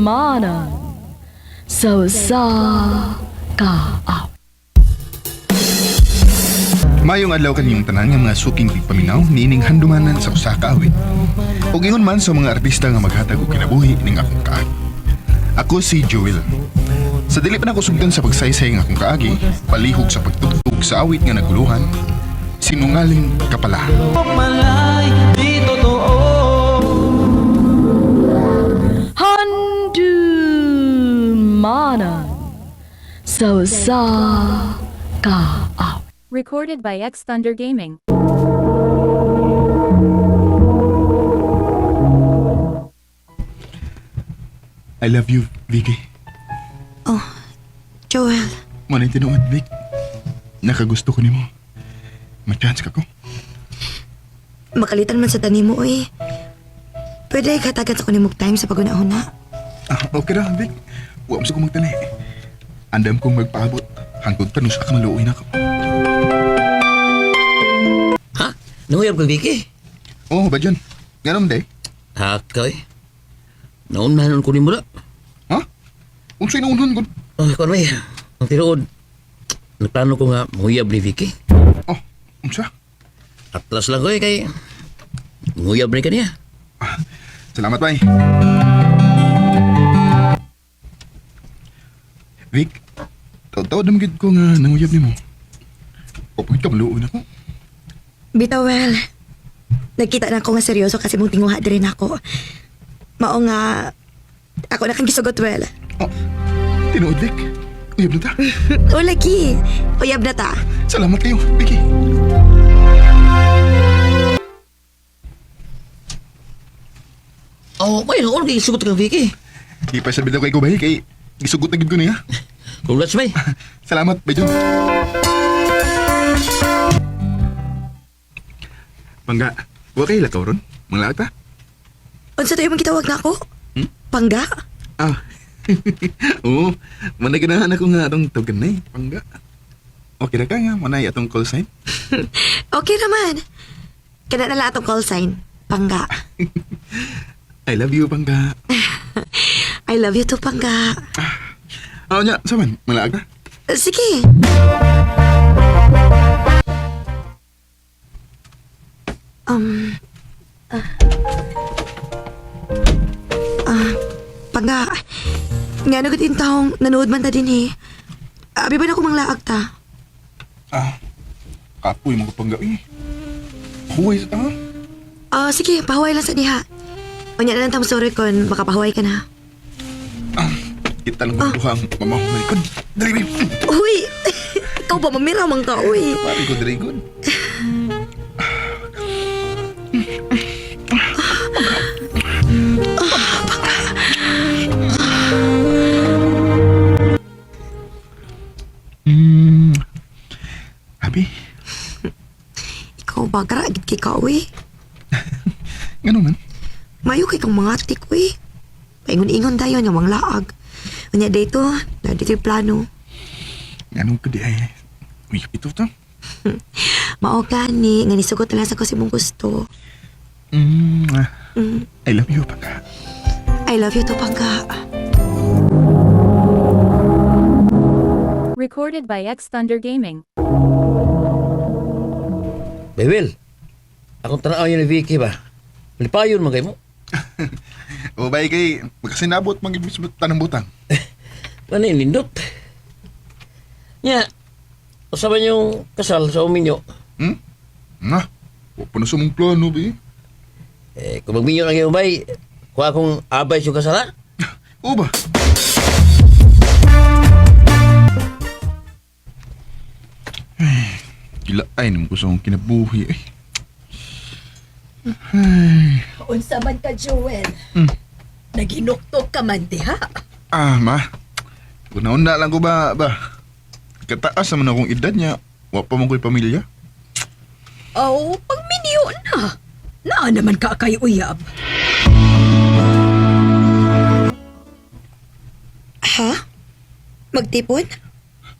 Handumanan sa usa ka awit. Mayong adlaw kaninyong tanan nga mga suking tigpaminaw niining handumanan sa usa ka awit. Ug ingon man sa mga artista nga maghatag og kinabuhi ning akong kaagi. Ako si Joel. Sa dili pa nako sugdan sa pagsaysay ng akong kaagi, palihog sa pagtugtog sa awit nga naguluhan, sinungaling ka pala. Handumanan sa usa ka awit. Recorded by X Thunder Gaming. I love you, Vicky. Oh, Joel. Manay tinuod, Vic. Nakagusto ko nimo. Ma-chance ka ko. Makalitan man sa tani mo, eh. Pwede katagan sa kunimog time sa pagunahuna. Ah, okay ra, Vic. Wa mo sa ko magtali. Andam kong magpaabot. Hangtod kanus ka maluoy na ko. Ha? Nanguyab ka, Vicky? Oh, ba dyan? Ganon, day? Ha, kay. Naunmahan ko ni mula. Ha? Unsay naunhan ko? Ay, kuwan may. Ang tinuod. Nagplano ko nga manguyab ni Vicky. Oh, unsa? Atlas lang ko eh, kay... Manguyab rin kaniya. Ah, salamat, bay. Vic, taw-taw naman gid ko nga nanguyab nimo. Opo, ka maluoy na ko. Bitaw, well. Nagkita na ako nga seryoso kasi mong tinguha din ako. Mao nga, ako na kang gisugot, well. Oh, tinuod, Vic. Uyab na ta. O, lagi. Uyab na ta. Salamat kayo, Vicky. Oh, may noon kay sugot kang Vicky. Di pa sa bitaw kay ko, bay, kay gisugot na gid ko niya. Congrats, bay. Salamat, bay Jun. Pangga, wa kay lakaw ron? Manglaag ta? Unsa tayo mong gitawag na ako? Hmm? Pangga? Ah. Oo, manay ganahan ako nga atong tawagan na eh, pangga. Okay ra ka nga, manay atong call sign. Okay naman. Kana na lang atong call sign. Pangga. I love you, pangga. I love you too, Pangga. Ah, nya, saman, malaag ta? Sige. Um, ah, ah, Pangga, nga nagot in taong nanood man ta din eh. Abi ba na kumanglaag ta? Ah, kapoy mo ko pangga eh. Huway sa ta. Ah, sige, pahuway lang sa diha. Unya na lang tam sorry kon makapahuway ka na. Ah, kita lang kong duha ang mamahumay ko. Dali, babe. Uy! Ikaw ba mamira man ka, uy. Pare ko, dali ko. Mm. Happy? Ikaw ba, garagid kay ka, uy. Ngano man? Mayo kay kang mga tik, uy. Paingon-ingon tayo nga manglaag. Unya dito, na dito yung plano. Ngano ko di ay. Uy, ito to. Mao gani nga nisugot na lang sa ko si mong gusto. Mm. Ah. Mm. I love you, pagka. I love you to, Pangga. Recorded by X Thunder Gaming. Bay, Will. Akong tanaw yun ni Vicky ba? Lipayon man kayo mo. O bay kay magkasinabot man gid mismo tanang butang. Ano yung nindot? Nya, usapan yung kasal sa uminyo. Hmm? Na. Wa pa na sa mong plano, bi. Eh, kung magminyo lang yung bay, kuha akong abay yung kasal, ha? Oo ba? Ay, gila ay naman ko sa akong kinabuhi eh. Ay. Unsa man ka, Joel? Naginuktok ka man diha. Ah, ma. Una-una lang ko ba, ba? Kataas naman akong edad niya. Wa pa man ko'y pamilya. Aw, pagminyo na. Naa naman ka kay uyab. Ha? Magtipon?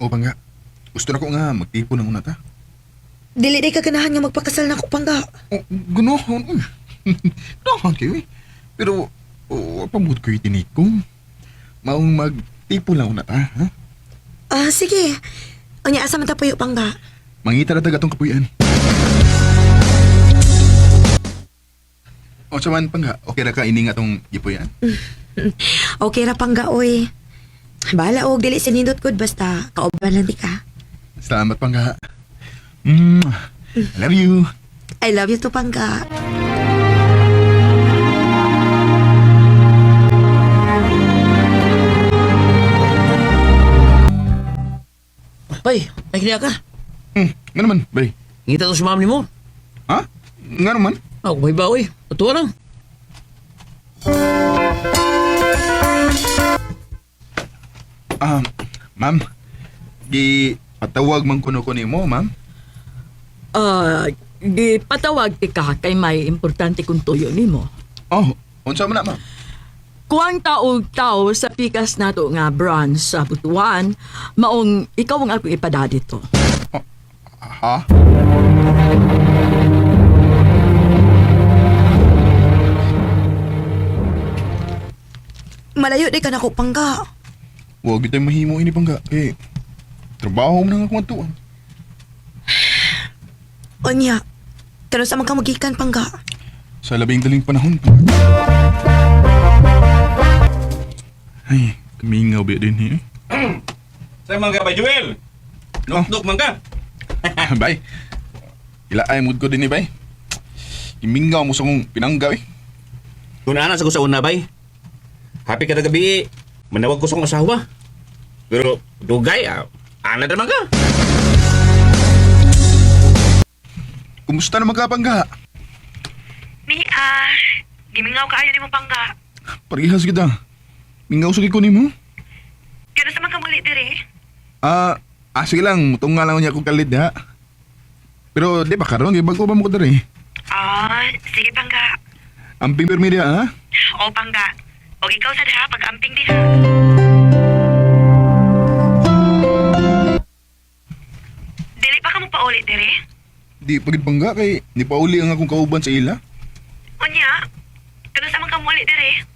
O ba nga? Gusto na ko nga magtipon ang una ta. Dili day ka ganahan nga magpakasal na ko, Pangga. Oh, ganahan, uy. Ganahan kayo eh. Pero, oh, pamud ko yung tinikong. Maong magtipo lang una ta, ha? Ah, sige. Unya, asa man ta puyo, Pangga? Mangita na taga atong kapuyan. O sa man, Pangga, okay ra ka ini nga atong gipuyan? Okay ra, Pangga, oy. Bahala og dili sinindot gud basta kauban lang di ka. Salamat, Pangga. I love you. I love you too, Pangga. Bay, may kiniya ka. Nga naman, bay. Ngita to si ma'am ni mo. Ha? Nga naman? Ako may bawi. Atuwa lang. Ah, ma'am. Gi patawag man kuno ko nimo, ma'am. Ah, di patawag ti ka kay may importante kung tuyo nimo. Oh, unsa man na, ma'am? Kuang taog tao sa pikas nato nga branch sa Butuan, maong ikaw ang akong ipadadito. Ha? Malayo di ka na ko, Pangga. Huwag tayo mahimo ini, Pangga. Eh, trabaho mo na nga kung atuan. Unya, karon sa man ka magikan, Pangga. Sa labing daling panahon, Pangga. Ay, kamingaw ba din eh. Sa mga ba, Joel? Nuknuk man ka. Bay, ilaay mood ko din eh, bay. Imingaw mo sa kong pinangga eh. Kung ana sa ko sa una, bay. Happy ka na gabi. Manawag ko sa kong asawa. Pero dugay, ah, ana naman ka. Kumusta naman ka, Pangga? Mia, gimingaw kaayo nimo, Pangga. Parehas kita. Mingaw sa ko nimo. Karon sa man ka muli dire? Ah, sige lang, mutunga lang niya akong kalit ha. Pero di ba karon, di bago ba mo ko diri? Ah, sige, Pangga. Ang pimper media ha? O, Pangga. O ikaw sa diha pag-amping diha. Dili pa ka mo pauli dire? Di pagid Pangga kay ni pauli ang akong kauban sa ila. Unya, karon sa man ka muli dire?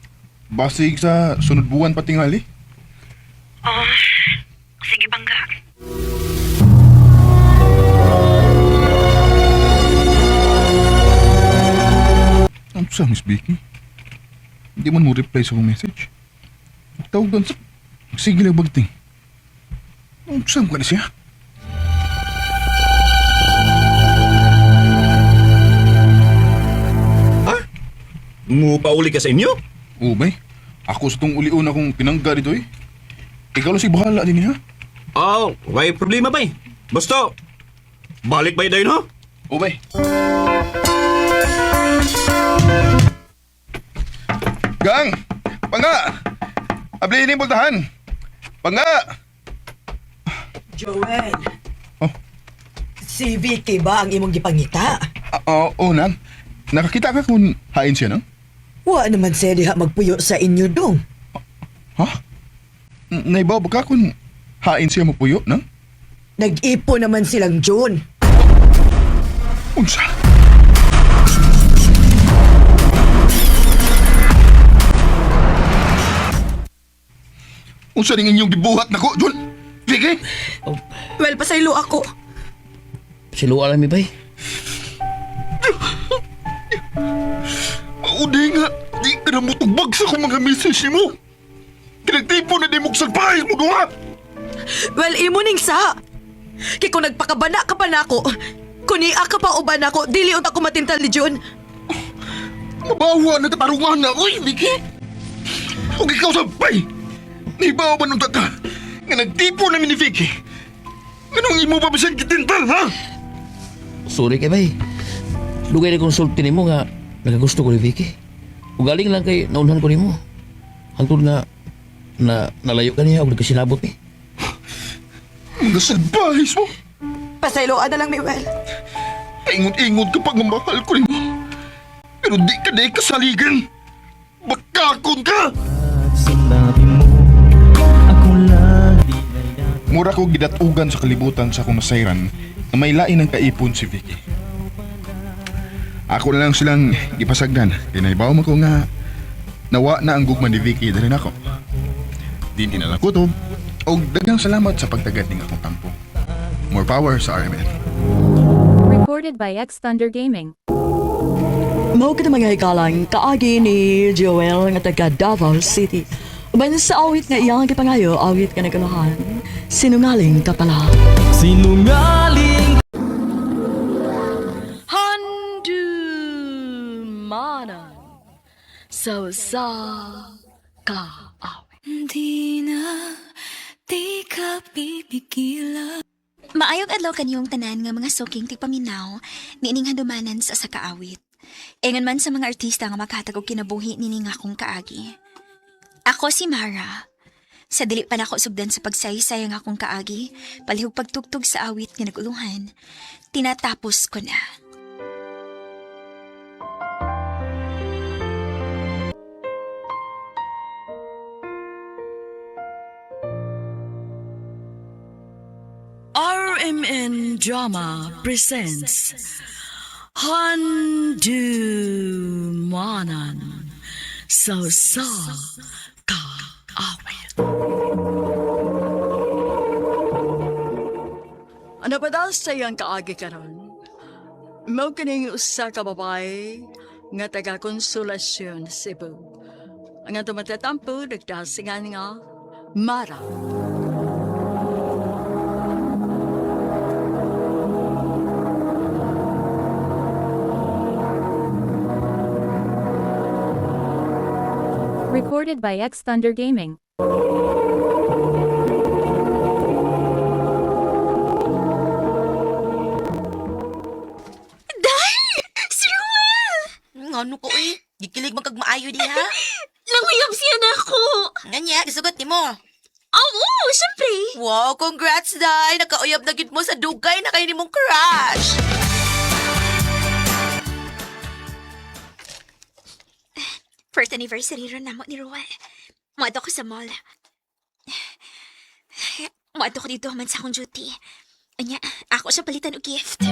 Basig sa sunod buwan patingali. Oh, sige, Pangga. Ano sa Miss Vicky? Hindi man mo reply sa akong message. Tawag doon sa... Sige lang bagting. Ano sa ka na siya? Ha? Mupauli ka sa inyo? Oo, bay. Ako sa tong ulion akong pinangga dito eh. Ikaw lang si bahala din ha? Oh, way problema, bay. Basta, balik bay dayon, ha? Oo, bay. Gang! Pangga! Ablihin yung bultahan! Pangga! Joel. Oh. Si Vicky ba ang imong gipangita? Ah, Oo, oh, nang. Nakakita ka kung hain siya, nang? Wa naman siya diha magpuyo sa inyo dong. Ha? Naibaw ba ka kung hain siya mapuyo, nang? Nag-ipo naman silang June. Unsa? Unsa ning inyong gibuhat nako, Jun? Vicky? Well, pasaylo ako. Siluwa lang mi, bay. Maudi nga, di ka na mutubag sa akong mga message nimo. Kinagtipo na di mo salpahis mo duha. Well, imo ning sa. Kay kung nagpakabana ka pa nako, kung iaka pa uban nako, dili unta ko matintal ni June. Mabawa na katarungan na, uy, Vicky. Kung ikaw sabay, naibaw ba nung ka nga nagtipo namin ni Vicky? Anong imo pa ba siyang gitintal, ha? Sorry kay bay. Dugay na konsulti nimo nga nagagusto ko ni Vicky. Ugaling lang kay naunhan ko nimo. Hangtod nga na nalayo ka niya og nagkasinabot eh. Mga salbahis mo. Pasayloan na lang, Miguel. Paingot-ingot ka pag mamahal ko nimo. Pero di ka di kasaligan. Bakakon ka! Mura ko gidatugan sa kalibutan sa akong nasayran nga may lain ng kaipon si Vicky. Ako na lang silang gipasagdan. Kinaibaw mo ko nga nawa na ang gugma ni Vicky dali nako. Di na lang kutob og daghang salamat sa pagtagad ning akong tampo. More power sa RMN. Recorded by X Thunder Gaming. Mao kita mga hikalang kaagi ni Joel nga taga Davao City. Uban sa awit nga iyang gipangayo, awit nga naguluhan. Sinungaling ka pala. Sinungaling Handumanan sa usa ka awit. Di na, di ka pipigilan. Maayong adlaw kaniyong tanan nga mga suking tigpaminaw niining handumanan sa usa ka awit. Ingon man sa mga artista nga makahatag og kinabuhi niini nga akong kaagi. Ako si Mara. Sa dili pa nako sugdan sa pagsaysay ang akong kaagi, palihog pagtugtog sa awit nga naguluhan, tinatapos ko na. RMN Drama presents Handumanan sa usa ka awit. Ano pa daw sa iyang kaagi karon? Mao kining usa ka babae nga taga Konsolasyon, Cebu. Ang atong matatampo nagdasingan nga Mara. Recorded by X Thunder Gaming. Day! Si Ruel! Ano ko eh? Gikilig man kag maayo diha. Languyab siya na ako! Nganya, gisugot nimo. Oo, syempre! Wow, congrats day! Nakauyab na gid mo sa dugay na kay nimong crush. First anniversary ron namo ni Ruel. Muadto ko sa mall. Muadto ko dito man sa akong duty. Anya, ako siya palitan og gift.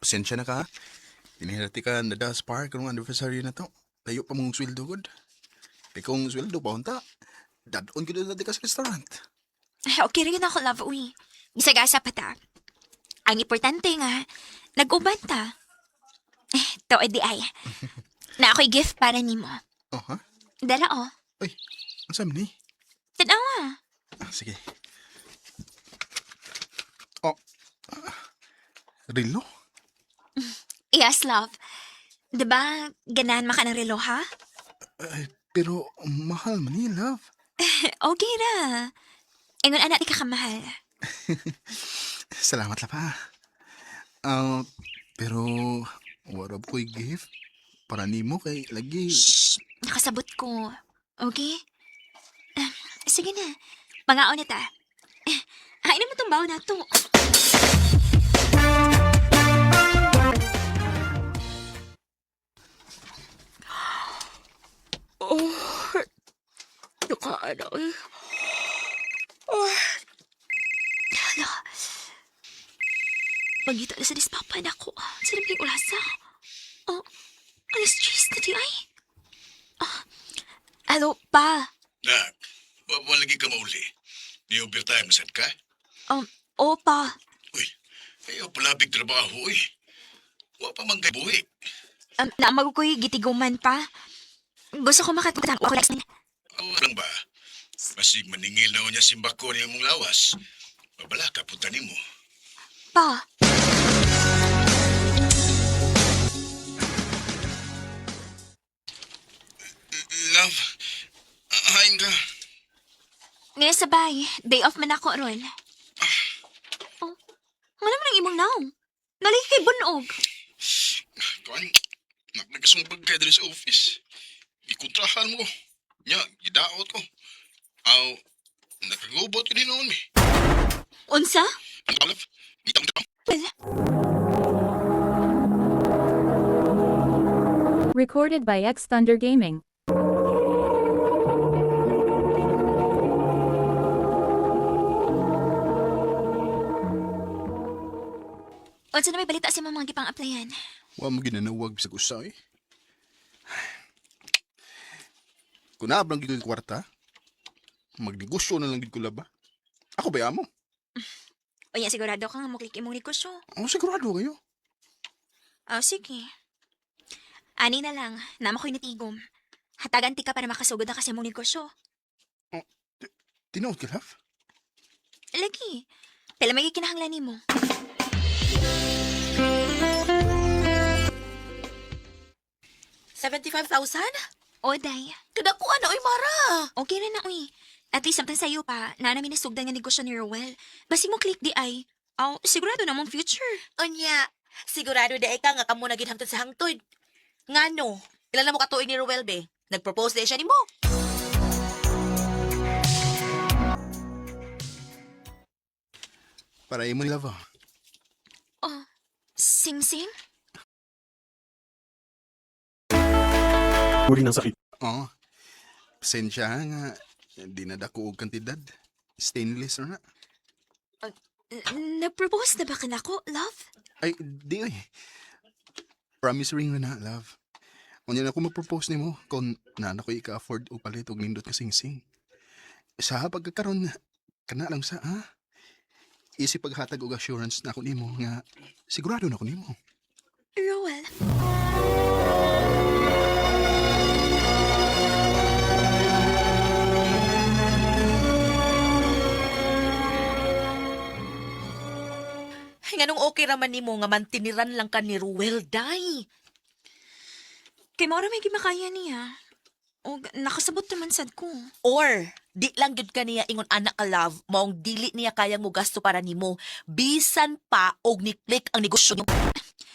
Pasensya na ka. Inihirati ka na das park karong anniversary na to. Layo pa mong sweldo gud. Kay kung sweldo pa unta, dadon gud na di ka sa restaurant. Ay, okay rin ako, love, uy. Bisag asa pa ta. Ang importante nga, nag-uban ta. Eh, to di ay. Na ako'y gift para nimo. Oh, ha? Dala, oh. Uy, ang saan ni? Tanawa. Ah, sige. Oh, ah, relo? Yes, love. Diba, ganahan maka ng relo, ha? Ay, pero mahal man ni, love. Okay ra. Ingon anak di ka kamahal. Salamat la pa. Ah, pero warab ko'y gift para nimo kay lagi. Shh! Nakasabot ko. Okay? Ah, sige na. Mangaon na ta. Eh, hain naman itong baon na to. Nakaano eh. Hala. Pagita na sa dispapa na ako. Sa naman yung ulasa. Oh, alas 10 na di ay. Ah, alo, pa. Nak, wa mo lagi ka mauli. Di overtime sad ka? Oh, pa. Uy, ayaw palabig trabaho, uy. Wa pa man kay buhi. Naamag ko'y gitiguman pa. Gusto ko makatutang ako next. Ang lang ba? Basig maningil na niya simbako niya mong lawas. Babala ka punta nimo. Pa. Love, hain ka. Ngayon sabay, day off man ako ron. Oh, wala man ang imong naong. Naligi kay bunog. Kuan, naknagkasumbag kay diri sa office. Ikontrahan mo ko. Nya, gidaot ko. Aw, nakagubot ko din noon mi. Unsa? Ang love, gitang tang. Well, Recorded by X Thunder Gaming. Unsa na may balita sa imong mga gipang-applyan? Wa mo ginanawag sa usa eh. Kung naabang gid ko yung kwarta, magnegosyo na lang gid ko laba. Ako ba amo? Unya, sigurado ka nga mo click imong negosyo. Oh, sigurado kayo. Oh, sige. Ani na lang, nama ko'y natigom. Hatagan ti ka para makasugod na kasi mong negosyo. Tinuod ka, love? Lagi, pila may kinahanglan nimo. $75,000? O, day. Kadakuan na, oy, Mara. Okay na na, uy. At least samtang sayo pa, na namin nasugdan nga negosyo ni Rowell. Basig mo click di ay. Aw, sigurado na mong future. Unya, sigurado di ka nga kamo na gid hangtod sa hangtod. Ngano? Ilan na mo katuig ni Ruel be? Nag-propose di siya nimo. Para imo ni love. ah. Oh, sing-sing? Oo. Pasensya ha nga. Di na dako og kantidad. Stainless na na. Nag-propose na ba ka nako, love? Ay, di oy. Promise ring na na, love. Unya na ako mag-propose nimo kung na na ko ika-afford og palit og nindot ka singsing. Sa pagkakaron kana lang sa ha. Isip paghatag og assurance na ako nimo nga sigurado na ako nimo. Rowell, Ay, nganong okay raman nimo nga mantiniran lang ka ni Ruel, day. kay Maura may gimakaya niya. O, nakasabot naman sad ko. Or, di lang gyud ka niya ingon anak ka love, maong dili niya kayang mugasto para nimo. Bisan pa og ni-click ang negosyo nimo.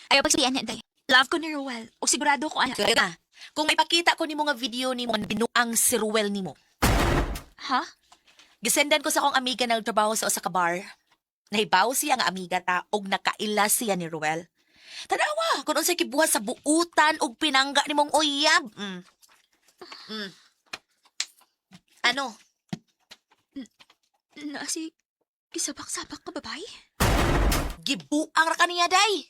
Ayaw pagsabihan na, day. Love ko ni Rowell. O sigurado ko, anak. Kaya ka, kung may pakita ko nimo nga video nimo nga binuang si Ruel nimo. Ha? Gisendan ko sa akong amiga na nagtrabaho sa usa ka bar. Nahibaw siya nga amiga ta og nakaila siya ni Ruel. Tanawa kung unsay kibuhat sa buutan og pinangga nimong uyab. Ano? Na si... Kisabak-sabak ka, babae? Gibuang ra kaniya day.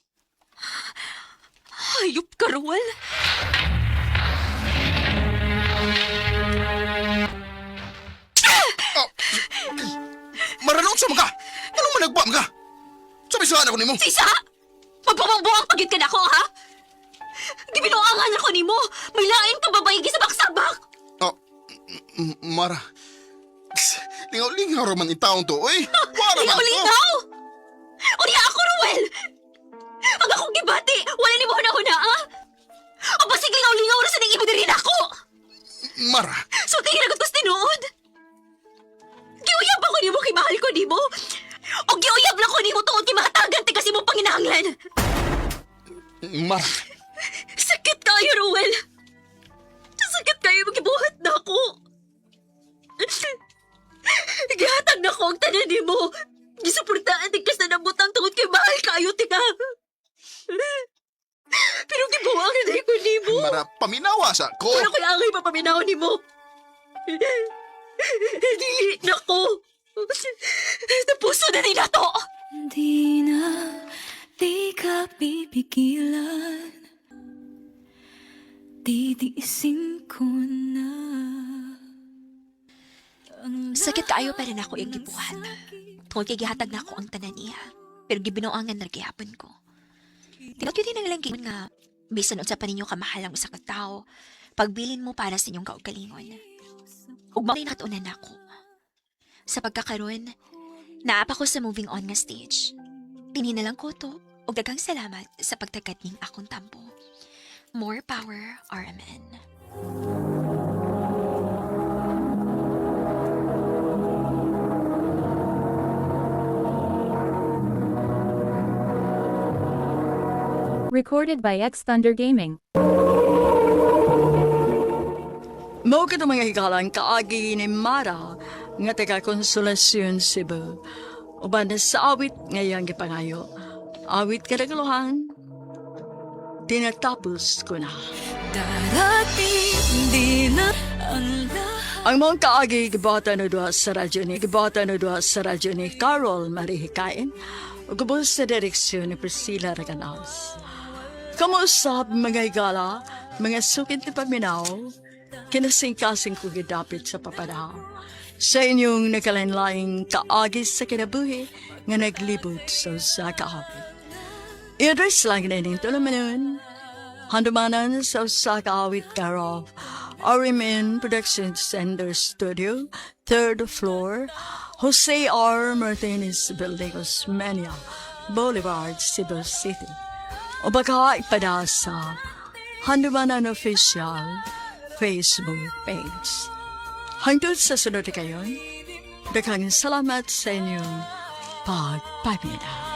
Hayop ka, Rowell. Maralong sa mga! Anong managba mga? Sabi sa ako nimo. Sisa! Magpamangbuang pagid ka na ako, ha? Gibinuangan ako nimo. May lain ka babae gisabak-sabak. Oh, Mara. Lingaw-lingaw raman itawon to, oy. Wala man to. Lingaw-lingaw! Unya ako, Ruel! Ang akong gibati, wala nimo huna-huna, ha? O basig lingaw-lingaw ra sa ning imo diri nako. Mara. So tingin ko sa tinuod. Giuyab ako nimo kay mahal ko nimo. O giuyab lang ko nimo tungod kay makatagan ti kasi mo panginahanglan. Mara. Sakit kayo, Ruel. Sakit kayo, magibuhat na ako. Gihatag na ko ang tanan nimo. Gisuportaan din kas na nabutang tungod kay mahal kayo, tika. Pero gibuang na ko nimo. Mara, paminawa sa ko. Wala ko'y angay papaminaw nimo. Dili na ko. Napuso na din na to. Di na, di ka pipigilan. Titiisin ko na. Ang Sakit kaayo pa rin ako iyang gibuhat. Tungod kay gihatag na ako ang tanan niya. Pero gibinuangan na gihapon ko. Tinot yun din ang lang giingon nga, bisan unsa pa ninyo kamahal ang usa ka tawo, pagbilin mo para sa inyong kaugalingon. Ug mao nakatunan nako. Sa pagkakaroon, naapa ko sa moving on nga stage. Dinhi na lang ko to, ug daghang salamat sa pagtagad ning akong tampo. More power, RMN. Recorded by X Thunder Gaming. Mao ka mga higalan kaagi ni Mara nga taga Konsolasyon Cebu. Uban na sa awit ngayang gipangayo. Awit kadaguluhan. Tinatapos ko na. Darating din na ang lahat. Ang mga kaagi gibata na duha sa radyo ni gibata na duha sa radyo ni Carol Marihikain ug ubos sa direksyon ni Priscilla Reganals. Kamuusap mga igala, mga sukit ni paminaw, kinasingkasing ko gidapit sa papadaw. Sa inyong nagkalainlaing kaagi sa kinabuhi nga naglibot sa usa ka awit. I-address lang na ining tulumanon. Handumanan sa usa ka awit care of RMN Production Center Studio, third floor, Jose R. Martinez Building, Osmeña Boulevard, Cebu City. O baka ipada sa Handumanan Official Facebook page. Hangtod sa sunod kayon, daghang salamat sa inyong pagpamina.